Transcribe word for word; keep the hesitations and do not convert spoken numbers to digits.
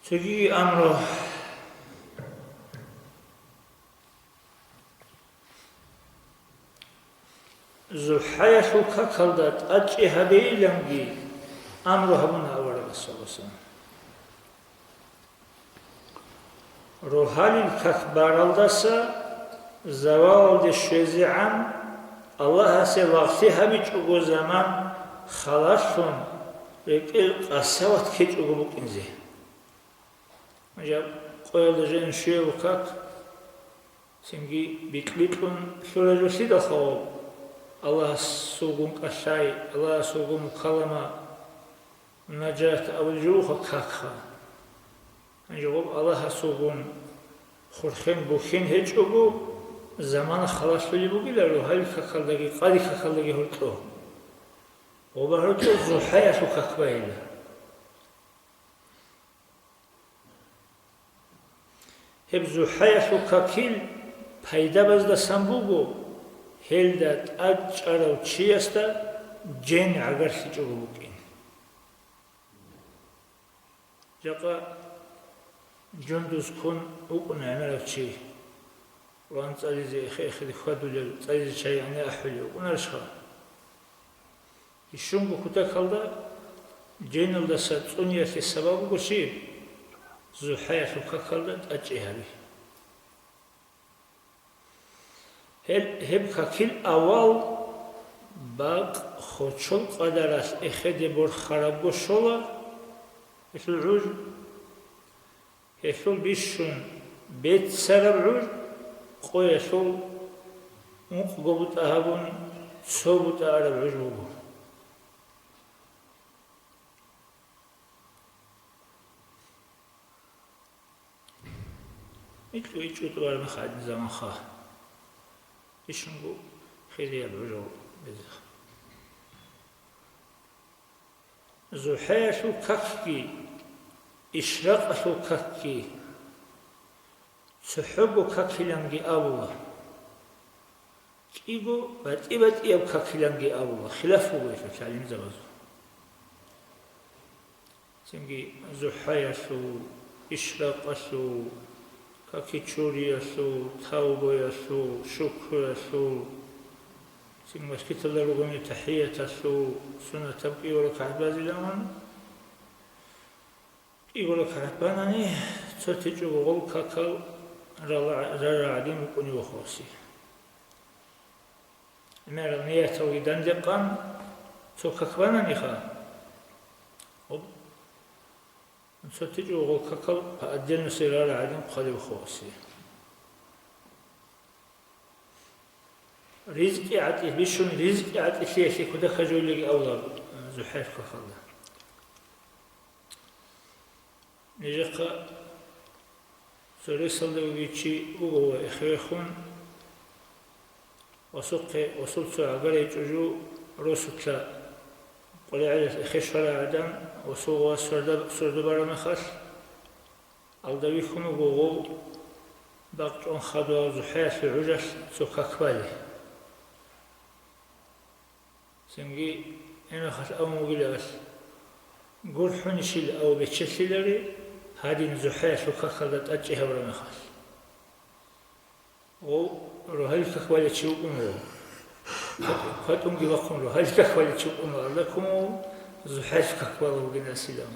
Цогиги амру. ЗухӀаялъул какалда тӀадчӀи гьабейиланги амру гьабуна аварагас, саллаллагьу гӀалайгьи вассалам. Рогьалил как баралдаса завалалде щвезегӀан Аллагьасе лагълъи гьабичӀого заман халалъун, рекӀел къасават ккечӀого букӀинзе. Жаб къоялда жен щвеялъул как, цинги бикь-бикьун лъура жо лъидалха гъоб? Аллагьасулгун кӀалъай, Аллагьасулгун мукалама, мунажат абулеб жо буха какха. Гьанже гъоб Аллагьасулгун хурхен бухьен гьечӀого, замана халалъулеб бугила рогьалил какалдаги къади какалдаги гьоркьо. Гъоба гьоркьо зухӀаялъул как байила. Гьеб зухӀаялъул какил пайдабаздасан буго, гьелда тӀадчӀарав чиясда жен гӀагарлъичӀого букӀин. Жакъа жундуз ккун вукӀуна гӀемерав чи, Къуръан цӀализе эхе-эхеде хьвадулел, цӀализе чай гӀенеккун ахӀулев вукӀунарищха? Ишунго кутакалда женалдаса цӀуниялъе сабаб буго щиб? ЗухӀаялъул какалда тӀадчӀи гьаби. Гьел, гьеб какил авал бакъ хочол къадаралъ эхеде борхарабго щола гьелъул гӀуж. Гьелъул бищун беццараб гӀуж, къоялъул ункъго бутӀа гьабун, цо бутӀа араб гӀуж буго. ИкьгӀичӀ тӀубараб мехалъ гьадин заманха. Ишунго хирияб гӀужал безеха. ЗухӀаялъул какги, ишракъалъул какги, цохӀого какиланги абула. КӀиго батӀи-батӀияб какиланги абула, хилаф буго гьелъул гӀалимзабазул. Цинги зухӀаялъул, ишракъалъул, какичуриялъул, тавбаялъул, шукруялъул, цин мажгиталда ругони тахӀияталъул, суннатаб кӀиго ракагӀат базилан, кӀиго ракагӀат банани, цо течӀого гъол какал рала-, рара гӀадин рукӀунев вохоси. ГӀемерал нияталги дандекъан цо как бананиха, гъоб, цо течӀого гъол какал по отдельности рара гӀадин хъвалев вохоси. Ризкъи гӀатӀи-, бищун ризкъи гӀатӀилъиялъе кутакаб жоялъеги авлаб, э, зухӀаялъул какалда. Нижехъа цо ресалда вугев чи вуго ва эхевехун, васухъе, васул цо гӀагарай чӀужу росулъа къваригӀелалъ эхе щварай гӀадан, васул вас сорда-, сордо бараб мехалъ, алда вихьун вуго гъов бакъчӀван хадув зухӀаялъул гӀужалъ цо как балей. Цинги гьеб мехалъ абун бугилан, гурхӀунищила ав бечелъилари, гьадин зухӀаялъул какалда тӀадчӀи гьабураб мехалъ. Гъов рогьалил как балев чи вукӀун вуго. КватӀунги вахъун рогьалил как балев чи вукӀун вуго, алда ккун вуго, зухӀаялъул как балев вугин асилан.